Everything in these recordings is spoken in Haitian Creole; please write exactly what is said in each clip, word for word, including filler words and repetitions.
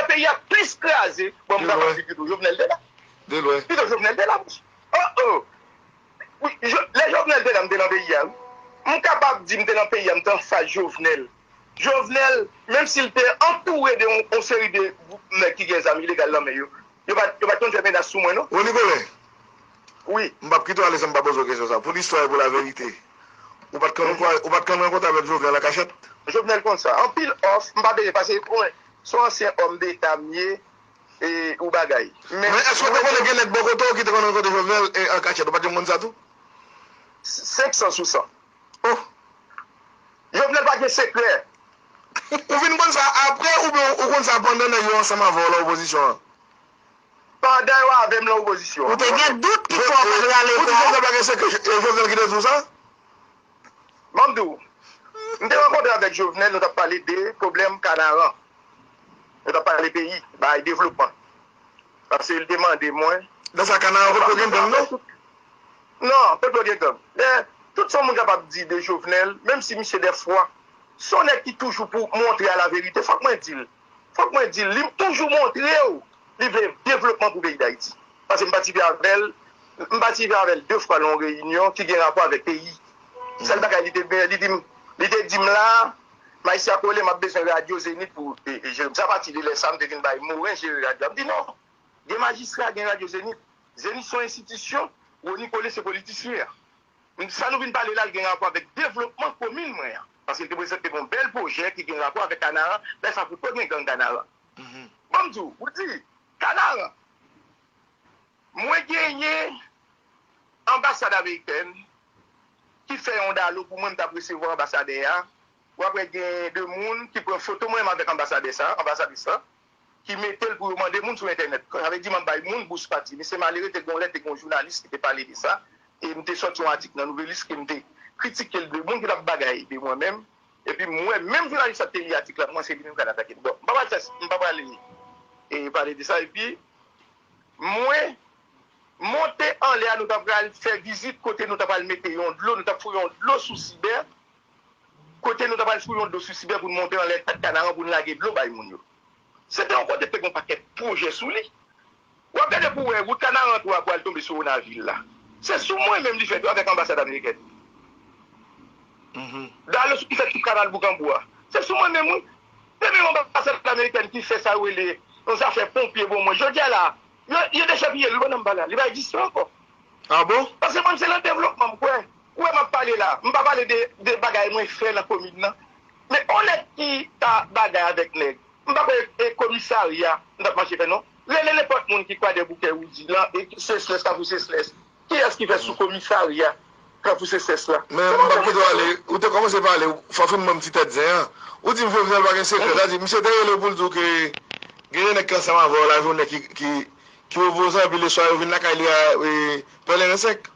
peyi a plis kraze. Bon, m kapab di pito Jovenel te la. De lwen. Pito Jovenel te la. Oh, oh. Wi, lè Jovenel te la, m te nan peyi a, wi. M kapab di m te nan peyi a, m te anfas Jovenel. Jovenel, menm si l te antoure de yon, yon seri de gwoup nèg ki gen zam ilegal nan men yo, yo pa t, yo pa t konn fè menas sou mwen, non. Rony Colin. Wi. M p ap kite w ale san m pa poze w kesyon sa. Pou listwa e pou laverite, ou pa t konn, mhm, ou pa t konn rankontre avèk Jovenel an kachèt? Jovenel konn sa. Anpil òf, m pa bezwen pase pou mwen. Se yon ansyen òm deta m ye, e, ou bagay. Men, men èske w te konnen gen nèg bò kote w ki te konn rankontre Jovenel, e, an kachèt? Ou pa t janm konn sa tou? Senk san sou san. Oh! Jovenel pa gen sekrè. Ou vin konn sa apre oubyen ou konn sa pandan nèg yo ansanm avè w nan opozisyon an? Pandan yo avè m nan opozisyon an. Ou te gen dout ki fè w pa t rale kò w? Ou di Jovenel pa gen sekrè, e Jovenel ki te di w sa? Ban m di w, m te rankontre avèk Jovenel, nou t ap pale de pwoblèm Kanaran. Nou t ap pale peyi, bay devlopman. Paske li te mande mwen. Nan sa Kanaran potko gen gang, non? Non, potko gen gang. Men, tout sa yon moun kapab di de Jovenel, menm si misye dèfwa, se yon nèg ki toujou pou montre a laverite, fòk mwen di l. Fòk mwen di l, li toujou montre w li vle devlopman pou peyi Dayiti. Paske m patisipe avè l, m patisipe avè l de fwa nan yon reyinyon ki gen rapò avèk peyi. Sèl bagay li te, li di m, li te di m la, Maestro Colin, m ap bezwen radyo Zenith pou, e, e, jere m. Se apati de lè sa a, m te vin bay Moren jere radyo a. M di non, gen majistra, gen radyo Zenith. Zenith se yon enstitisyon, Rony Colin se politisyen an. Sa nou vin pale la, l gen rapò avèk devlopman komin mwen an. Paske l te prezante m yon bèl pwojè ki gen rapò avèk Kanaran. Lè sa a, potko gen gang Kanaran. Mhm. Ban m di w, ou di, Kanaran. Mwen genyen anbasad amerikèn ki fè yon dalo pou mwen, m t ap resevwa anbasadè a. Ou apre gen de moun ki pran foto mwen menm avèk anbasadè sa, anbasadris la, ki mete l pou yo mande moun sou entènèt. Sa vle di m ap bay moun bous pati. Misye malere, te gen yon lè, te gen yon jounalis ki te pale de sa. E m te sòti yon atik nan Nouvelliste ke m te kritike l de moun ki t ap bagay de mwen menm. Epi m wè menm jounalis la te li atik la, m panse li menm k al atake m. Bon, m pa pral fè, m pa pral, e, pale de sa. Epi mwen monte anlè a, nou ta pral fè vizit kote nou ta pral mete yon dlo, nou ta foure yon dlo sou Sibè. Kote nou ta pral foure yon dlo sou Sibè pou n monte anlè Kanaran pou n lage dlo bay moun yo. Se te yon kote ki te gen yon pakèt pwojè sou li. W ap gade pou w wè wout Kanaran twa pou al tonbe sou Wonavil la. Se sou mwen menm li fèt wi, avèk anbasad amerikèn. Mhm. Dalo ki fèt sou kanal Boukanbou a. Se sou mwen menm wi. Se menm anbasad amerikèn ki fè sa yo rele yon zafè ponpye pou mwen. Jodi a la, yo, yo dechèpiye l wi pandan m pale a. Li pa egziste ankò. Ah bon? Paske mwen se nan devlopman m kwè. Ou wè m ap pale la, m pa pale de, de bagay mwen fè nan komin nan. Men yon nèg ki ta bagay avèk nèg. M pa kwè e komisarya m t ap mache fè non. Rele nenpòt moun ki Kwadèboukè, Woudi, lan, e Sesles, Kafou Sesles. Kiyès ki fè sou komisarya Kafou Sesles la? Men m p ap kite w ale. Ou te kòmanse pale, fò w fin ban m ti tèt zen an. Ou di m Jovenel pa gen sekrè, sa di misye te rele w pou l di w ke genyen nèg ki ansanm avè w lajounen ki, ki, ki opozan, epi leswa yo vin lakay li a, e, pèleren sèk.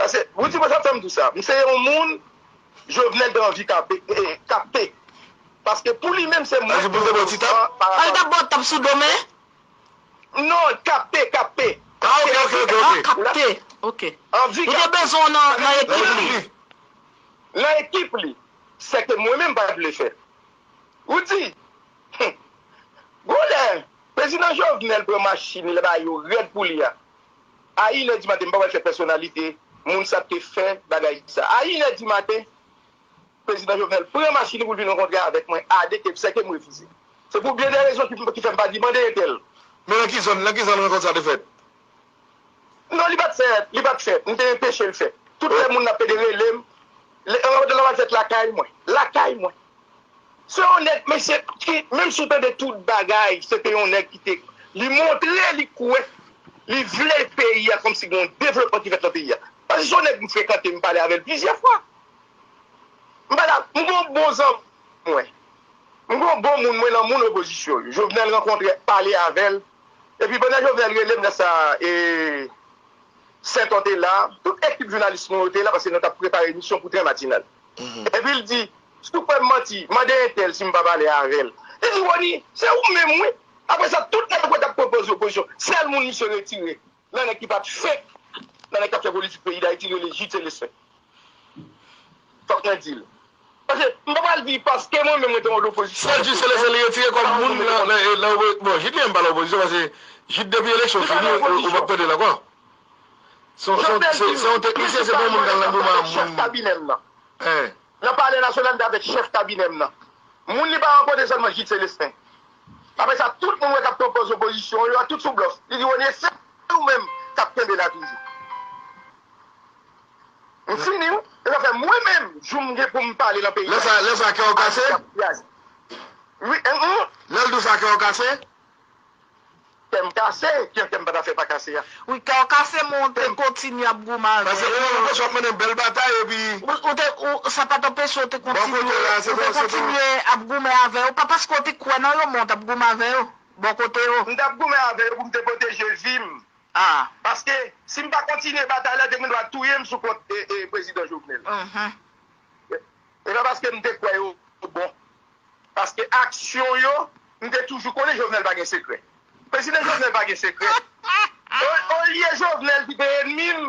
Paske, Woudi, mwen t ap tann tou sa. M se yon moun, Jovenel te anvi kape, e, kapte. Paske pou li menm, se mwen ki opozan pa rapò. Al t ap ba w tap sou do men? Non, kapte, kapte. Ah, ok, ok, ok, ok. Ah, kapte. Ok. Anvi kapte. Ou te bezwen w nan, nan ekip li. Nan ekip li. Sèke mwen menm pa t vle fè. Woudi, gon lè, prezidan Jovenel pran machin li ba yo rèd pou li a. A inè di maten, m pa pral fè pèsonalite moun sa k te fè bagay sa. A inè di maten, prezidan Jovenel pran machin li pou l vin rankontre avèk mwen, a de ke, sèke m refize. Se pou byen de rezon ki, ki fè m pa di mande entèl. Men nan ki zòn, nan ki zòn rankont sa te fèt? Non, li pa t fèt, li pa t fèt. M te enpeche l fèt. Tout lè moun nan pede rele m, le, rankontre la pral fèt lakay mwen. Lakay mwen. Se yon nèg, mesye, ki, menm si w tande tout bagay, se te yon nèg ki te, li montre, li kwè, li vle peyi a kòmsi gen yon devlopman ki fèt nan peyi a. Paske se yon nèg m frekante, m pale avè l plizyè fwa. M pale a, m gon bon zanmi mwen. M gon bon moun mwen nan moun opozisyon yo. Jovenel rankontre, pale avè l. Epi pandan Jovenel rele m nan sa, e, Senton te la, tout ekip jounalis nou yo te la, paske nou t ap prepare emisyon pou Tren Matinal. Mhm. Epi l di, si w kwè m manti, mande entèl si m pa pale avè l. Li di, Rony, se ou menm wi. Apre sa, tout nèg yo t ap pwopoze opozisyon. Sèl moun misye retire, nan nèg ki pa t fenk, nan nèg k ap fè politik peyi Dayiti, rele Jude Célestin. Fòk mwen di l. Paske m pa pral di paske mwen menm mwen te an opozisyon. Sèl Jude Célestin li retire kòm moun nan, nan, nan opo-, bon, Jude li menm pa nan opozisyon, paske Jude depi eleksyon fini, ou, ou p ap tande l ankò. Se yon, se yon, se, se yon teknisyen, se pa yon moun k al nan goumen ak moun. Chèf kabinè m nan. Hein. Nan Palè Nasyonal, m te avèk chèf kabinè m nan. Moun li pa rankontre sèlman Jude Célestin. Apre sa, tout moun wè k ap pran pòz opozisyon yo, tout sou blòf. Li di, Rene, se ou menm k ap kenbe la toujou. M fini, wi. E sa fè mwen menm, jou m gen pou m pale nan peyi a. Lè sa, lè sa kè w kase? Wi, en, en. Lè l di w sa kè w kase? Kè m kase, kè, kè m pa ta fè pa kase a. Wi, kè w kase, men w te kontinye ap goumen avè yo. Paske ou menm w ap mande bèl batay epi. Ou, ou te, ou, sa pa t anpeche w te kontinye, ou te kontinye ap goumen avè yo. Pa paske w te kwè nan yo, men w t ap goumen avè yo. Bò kote yo. M t ap goumen avè yo pou m te pwoteje vi m. Ah. Paske, si m pa kontinye batay la, yo te gen dwa touye m sou kont, e, e, prezidan Jovenel. Mhm. E pa paske m te kwè yo bon. Paske aksyon yo, m te toujou konnen Jovenel pa gen sekrè. Prezidan Jovenel pa gen sekrè. O-, olye Jovenel ki te ènmi m,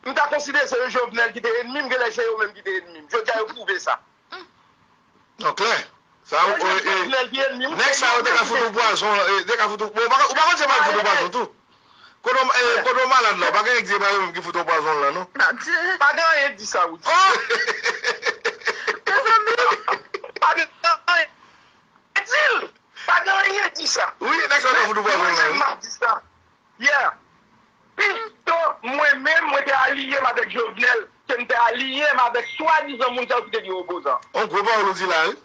m ta konsidere se Jovenel ki te ènmi m, genlè se yo menm ki te ènmi m. Jodi a, yo pwouve sa. Non, klè. Sa, e, e, nèg sa yo te ka fout ou pwazon, e, te ka fout ou, bon, ou pa, ou pa konn se pa fout ou pwazon tou. Kote w, e, kote w malad la, pa gen nèg di se pa yo menm ki fout ou pwazon la, non. Pa gen anyen k di sa, Woody. Oh! Mezanmi! Pa gen anyen k di l! Pa gen anyen k di sa. Wi, nèg sa yo te ka fout ou pwazon la, wi. Mwen menm, m ap di sa. Yeah. Pito mwen menm, mwen te aliye m avèk Jovenel, ke m te aliye m avèk swadizan moun sa yo ki te di yo opozan. On gwo pawòl ou di la, wi.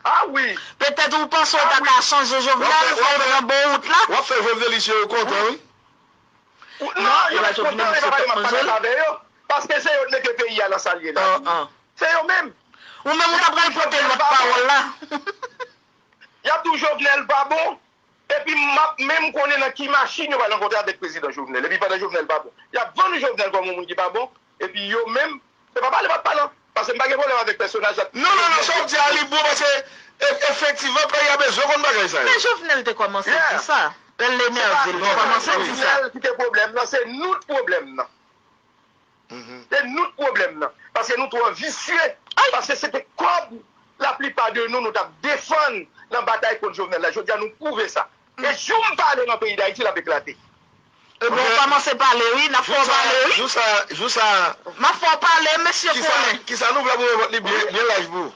Ah wi. Petèt ou panse w ta ka chanje Jovenel, fè l pran bon wout la. W ap fè Jovenelisye yo kontan, wi. Non, yo mèt kontan, e pa pale m ap pale avè yo. Paske se yo k mete peyi a nan sa l ye la. Se yo menm. Ou menm ou ta pral pote lòt pawòl la. Y ap di w Jovenel pa bon. Epi m ap menm konnen nan ki machin yo pral rankontre avèk prezidan Jovenel. Epi pandan Jovenel pa bon, y ap vann Jovenel kòm yon moun ki pa bon. Epi yo menm, se pa pale m ap pale. Paske m pa gen pwoblèm avèk pèsonaj la. Non, non, non, sa w di a li bon paske e-, efektivman peyi a bezwen konn bagay sa yo. Men Jovenel te kòmanse di sa. Lè l enève, li te kòmanse di sa. Jovenel ki te pwoblèm nan, se nou t pwoblèm nan. Se nou t pwoblèm nan. Paske nou twò visye. Paske se te kòb laplipa de nou, nou t ap defann nan batay kont Jovenel la. Jodi a, nou pwouve sa. E jou m pale nan peyi Dayiti, l ap eklate. Ebyen, w kòmanse pale, wi. N ap fè w pale, wi. Jou sa, jou sa. M ap fè w pale, mesye Konnen. Kisa nou vle pou repòt li byen, byen laj pou ou?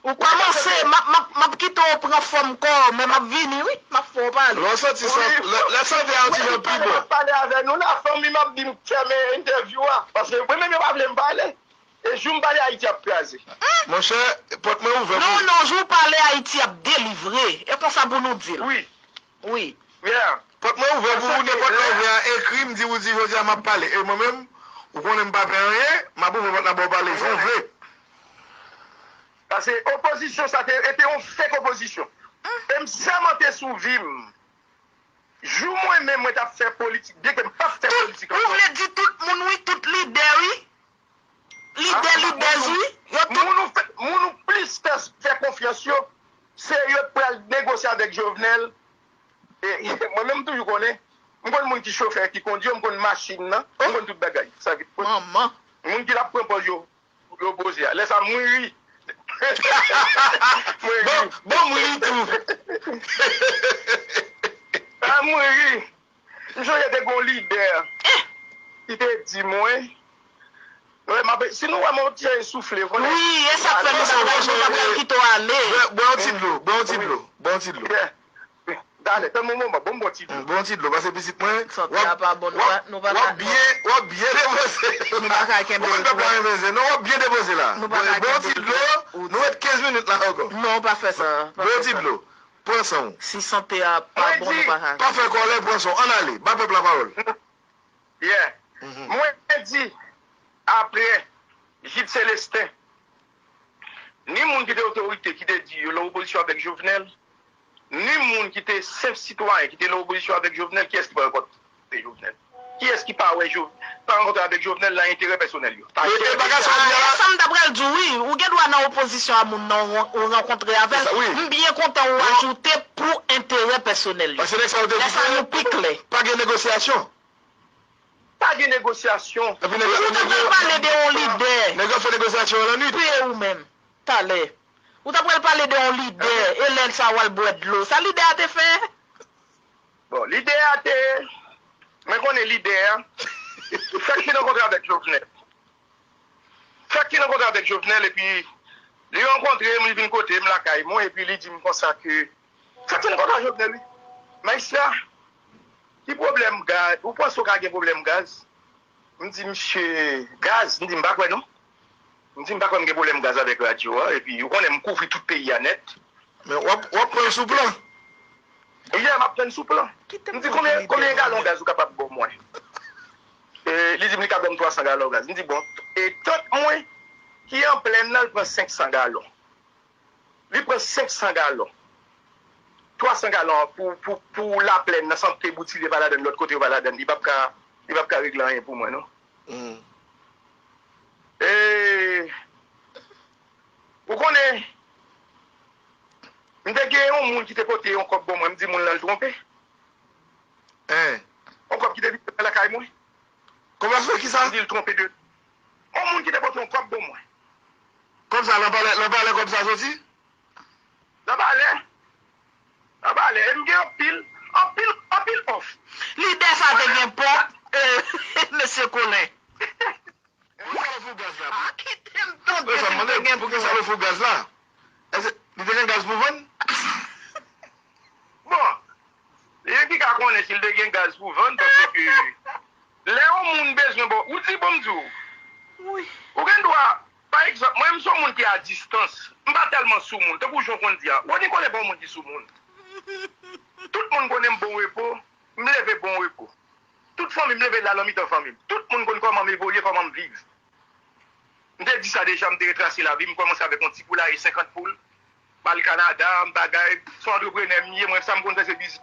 Ou kòmanse, m ap, m ap, m ap kite w pran fòm kò w, men m ap vini, wi, m ap fè w pale. Lè w santi sa, lè, lè sante a yon ti jan pi bon. Pale avè nou la, fanmi m ap di m fèmen entèvyou a, paske mwen menm yo pa vle m pale. E jou m pale, Ayiti ap kraze. Monchè, pòt mwen ouvè pou ou. Non, non, jou w pale, Ayiti ap delivre. E konsa pou nou di l. Wi. Wi. Pòt mwen ouvè pou ou, nenpòt lè w vle a, ekri m, di ou di jodi a m ap pale. E mwen menm, ou konnen m pa pè anyen, m ap ouvè pòt la ba w pale jan w vle. Paske opozisyon sa te, e te yon fake opozisyon. E m sèmante sou vi m, jou mwen menm mwen t ap fè politik, byenke m p ap fè politik ankò. Ou vle di tout moun wi, tout lidè wi. Lidè, lidèz wi. Yo tout. Moun ou fè, moun ou plis fè, fè konfyans yo, se yo k pral negosye avèk Jovenel. E, mwen menm m toujou konnen, m konn moun ki chofè, ki kondi yo, m konn machin nan, m konn tout bagay. Sa vle di, moun ki t ap pran pòz yo, yo poze a. Lè sa a, mwen ri. Mwen ri. Bon, bon, mwen ri tou. Ah, mwen ri. M sonje te gen yon lidè ki te di mwen, wè, m ap, si nou wè m yon ti jan soufle, konnen. Wi, e sa k fè nou ta pral, nou ta pral kite w ale. Bwè, bwè yon ti dlo, bwè yon ti dlo, bwè yon ti dlo. Talè, tann yon moman, ban m bon ti dlo. Bon ti dlo, paske pitit mwen, w ap, w ap, w ap byen, w ap byen depoze. Nou pa ka kenbe l. Ou konn pèp la renmen zen, non, w ap byen depoze la. Bon ti dlo, nou ret kenz minit la ankò. Non, pa fè sa. Bon ti dlo, pran san w. Si sante a pa bon, nou pa ka. Pa fè kòlè, pran san w. Ann ale, ba pèp la pawòl. Yeah. Mwen di, apre Jid Selestin, ni moun ki te otorite ki te di yo nan opozisyon avèk Jovenel, ni moun ki te senp sitwayen ki te nan opozisyon avèk Jovenel, kiyès ki pa rankontre Jovenel? Kiyès ki pa wè Jo-, pa rankontre avèk Jovenel nan enterè pèsonèl yo? E, e bagay sa w di a la. Sa m ta pral di w, wi. Ou gen dwa nan opozisyon a moun nan ou, ou rankontre avè l. M byen kontan ou ajoute pou enterè pèsonèl yo. Paske nèg sa yo te di ke pa gen negosyasyon. Pa gen negosyasyon. Epi nèg yo Ou ta pral pale de yon lidè. Nèg yo fè negosyasyon an lannwit. Peye ou menm. Talè. Ou ta pral pale de yon lidè. E lè sa w al bwè dlo. Sa lidè a te fè? Bon, lidè a te. Mwen konnen lidè a. Fèk te nan kontre avèk Jovenel. Fèk te nan kontre avèk Jovenel epi li rankontre m, li vin kote m lakay mwen epi li di m konsa ke Fèk te nan kontre avèk Jovenel wi. Majistra, ki pwoblèm gaz? Ou panse w ka gen pwoblèm gaz? M di misye, gaz? M di m pa kwè non. M di m pa kwè m gen pwoblèm gaz avèk radyo a epi ou konnen m kouvri tout peyi a nèt. Men w ap w ap pran l sou plan. Yè m ap pran l sou plan. M di konbyen konbyen galon gaz ou kapab ban mwen? E, li di m li ka ban m twa san galon gaz. M di bon, e tant mwen ki an plèn nan l pran senk san galon. Li pran senk san galon. Twa san galon pou pou pou laplèn nan santé Boutilye pa ladann lòt kote yo pa ladann li p ap ka li p ap ka regle anyen pou mwen non. E, ou konnen m te gen yon moun ki te pote yon kòb ban mwen, m di moun lan l twonpe. Yon kòb ki te vin lakay mwen. Kòb la fè kisa? M di l twonpe de. Yon moun ki te pote yon kòb ban mwen. Kòb sa, nan palè, nan palè kòb sa soti? Nan palè. Nan palè. E m gen anpil, anpil, anpil òf. Lidè sa te gen pòt, mesye Kolen. Poukisa l ofri w gaz la? Ah, kite m tande si l te gen pòt. Poukisa l ofri w gaz la? Èske li te gen gaz pou vann? Bon, li ki ka konnen si l te gen gaz pou vann, paske lè yon moun bezwen bò, ou di bon m di w, ou gen dwa, pa egzanp, mwen m se yon moun ki a distans, m pa tèlman sou moun, tankou jan w konn di a, Rony konnen pa yon moun ki sou moun. Tout moun konnen m bon repo, m leve bon repo. Tout fanmi m leve la nan mitan fanmi m. Tout moun konn kòman m evolye, kòman m viv. M te di sa deja, m te retrase lavi m, m kòmanse avèk yon ti poulaye senkant poul, m al Kanada, m bagay, se yon antreprenè m ye, mwen sa m konn fè se biznis.